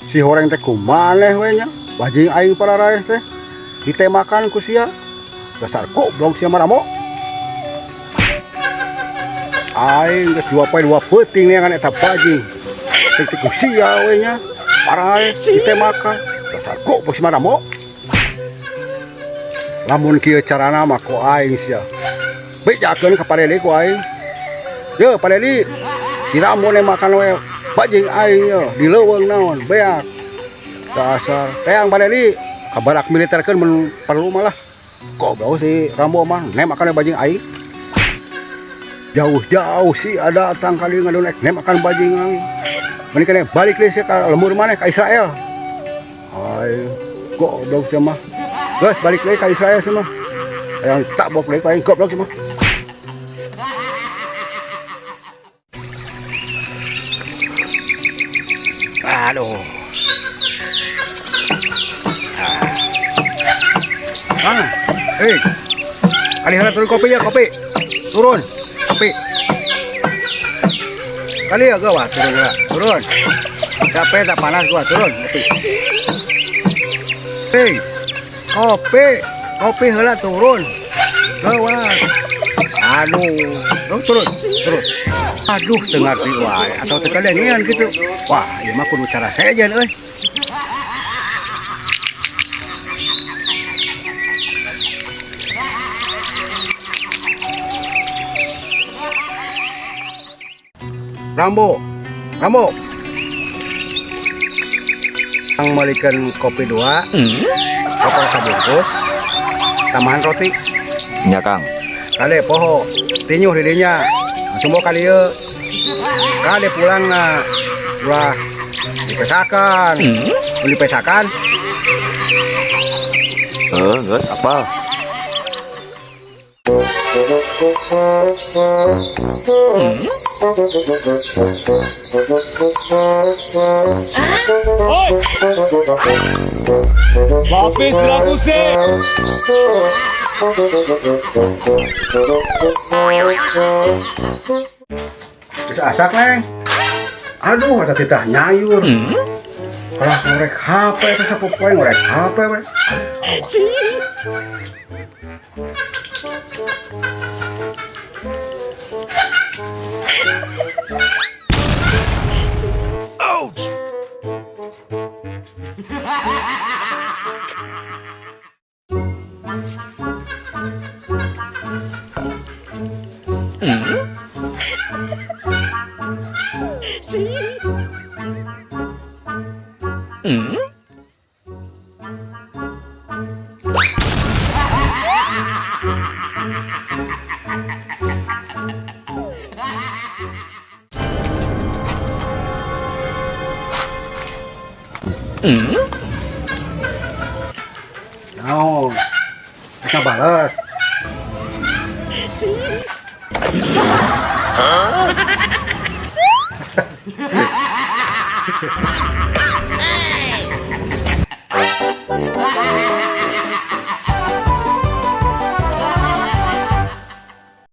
Si horeng teh kumaneh we nya. Bajing aing pararaeh teh ditemakan ku sia. Dasar goblok sia mah Ramo. Aing geus 2 poe 2 peuting neangan eta bajing. Teh ku sia we nya. Paraeh ditemakan. Dasar goblok sia mah Ramo. Lamun kieu carana mah ku aing sia. Bejakeun ka Pak Dedi ku aing. Ye Pak Dedi, si Ramo nemakan we bajing aing ye di leuweung naon beak. Dasar teang Pak Dedi ka barak militerkeun mun perlu malah. Goblok si Rambo mah nemakan we bajing aing. Jauh-jauh sih ada datang kali ngadon ek nemakan bajing aing. Mending kene balik deui sia ka lembur maneh ka Israel. Ai goblok sia mah. Geus balik deui ka Israel sia mah. Hayang tabok deui ku aing goblok sia mah. Aduh. Ah, eh. Kali heula turun kopi ya, kopi. Turun. Kopi. Kali ya gua turun heula. Turun. Capek tak panas gua turun kopi. Hei. Kopi, kopi heula turun. Gawat. Aduh, turun, turun. Aduh, teu ngarti wae atau teu kadengean kitu. Wah, ieu mah kudu cara sejen euy. Rambo, Rambo. Ang malikeun kopi 2, kopi sabungkus, tambahan roti. Nya Kang. Kade poho, tinyuh di dinya. Langsung bawa kali ieu. Kade pulang na. Ulah dipesakan. Mun dipesakan. Heuh, geus apa? Lapis lakusi. Geus asak neng. Aduh, ada titah nyayur. Kalah ngorek HP eta sapopoe ngorek HP we. Ouch. Naon? Kita balas. Hah?